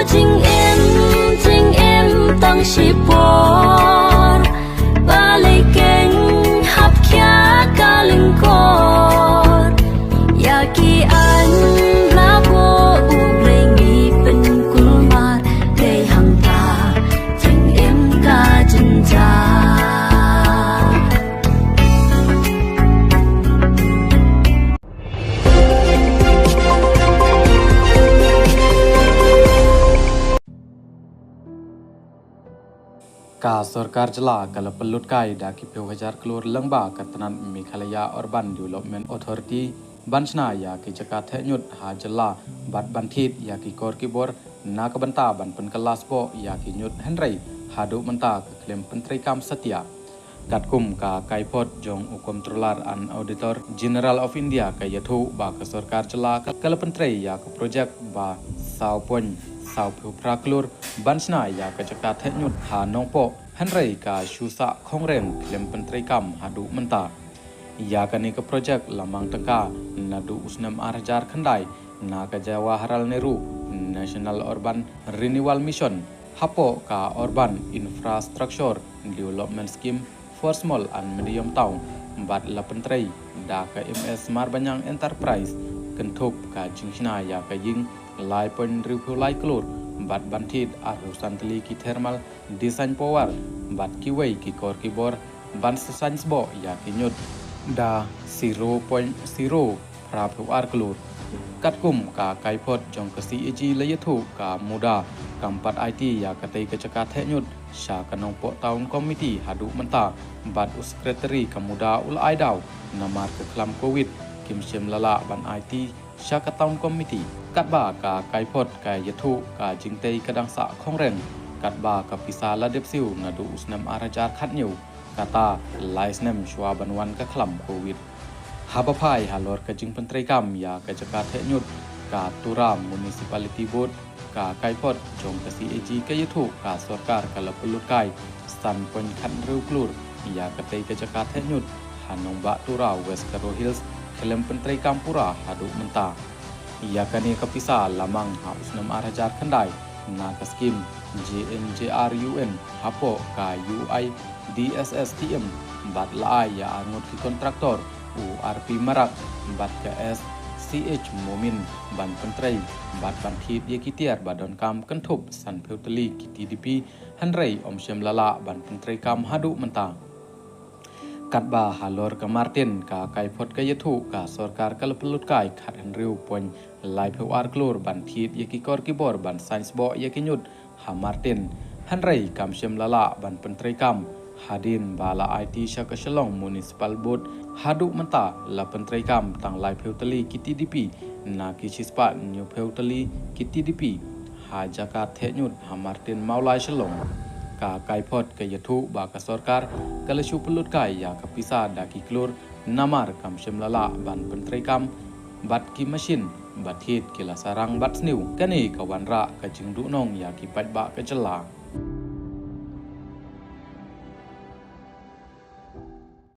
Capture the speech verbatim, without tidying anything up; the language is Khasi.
Jingim, jingim tang shipor, balei kein hap khia ka lyngkor. Ïa ki aiñ la buh U Blei ngi pynkulmar, dei hangta jingim ka jynjar. Ka sorkar jylla ka la pynlut kai da ki phew hajar klur lyngba ka tnat Meghalaya Urban Development Authority ban shna ïa ki jaka theh ñiut ha jylla bad ban thied ïa ki kor ki bor na ka bynta ban pynkylla sboh ïa ki ñiut, hynrei haduh mynta ka khlem pyntreikam satia. Katkum ka kaiphod jong u Comptroller and Auditor General of India ka ïathuh ba ka sorkar jylla ka, ka la pyntrei ïa ka projek ba saw point saw phew phra klur ban shna ïa ka jaka theh ñiut ha Nongpoh, hynrei ka shu sah khongren khlem pyntreikam haduh mynta. Ïa kane ka projek la mang tyngka naduh u snem ar hajar khyndai na ka Jawaharlal Nehru National Urban Renewal Mission hapoh ka Urban Infrastructure Development Scheme for Small and Medium Town bad la pyntrei da ka M S Marbaniang Enterprise, kynthup ka jingshna ïa ka ïing lai point hynriew phew lai klur bad ban thied arphew san tylli ki thermal design power bad kiwei ki kor ki bor ban saiñ sboh ïa ki ñiut da zero point zero phra phew ar klur. Katkum ka kaiphod jong ka C A G la ïathuh, ka MUDA kam pat aiti ïa katei ka jaka theh ñiut sha ka Nongpoh Town Committee haduh mynta, bad u Secretary ka MUDA u la ai daw namar ka khlam Covid kim shym la lah ban aiti sha ka Town Committee. Katba ka kaiphod ka ïathuh, ka jingtei ka dang sah khongren katba ka pisa la dep siew naduh u snem ar hajar khathynñiew, kata lai snem shuwa ban wan ka khlam Covid. Haba phai halor ka jingpyntreikam ïa ka jaka theh ñiut, ka Tura Municipality Board, ka kaiphod jong ka C A G ka ïathuh, ka sorkar ka la pynlut kai san point khathynriew klur ïa katei ka jaka theh ñiut ha nongbah Tura, West Garo Hills, khlem pyntreikam pura haduh mynta. Ïa kane ka pisa la mang ha u snem ar hajar khyndai na ka skim J N J R U N hapoh ka U I D S S T M, bad la ai ïa arngut ki kontraktor, u R P Marak bad ka S C H Momin, ban pyntrei bad ban thied ïa ki tiar ba donkam, kynthup san phew tylli ki T D P, hynrei ym shym la lah ban pyntreikam haduh mynta. Katba halor ka Martin, ka kaiphod ka ïathuh, ka sorkar ka la pynlut kai khathynriew point lai phew ar klur ban thied ïa ki kor ki bor ban saiñ sboh ïa ki ñiut ha Martin, hynrei kam shym la lah ban pyntreikam. Hadien ba la aiti sha ka Shillong Municipal Board, haduh mynta la pyntreikam tang lai phew tylli ki T D P na ki shispah hynñiew phew tylli ki T D P ha jaka theh ñiut ha Martin, Mawlai, Shillong. Ka kaiphod ka ïathuh ba ka sorkar ka la shu pynlut kai ïa ka pisa da ki klur namar kam shym la lah ban pyntreikam bad ki mashin ba thied ki la sarang bad sniew. Kane ka wanrah ka jingduhnong ïa ki paidbah ka jylla.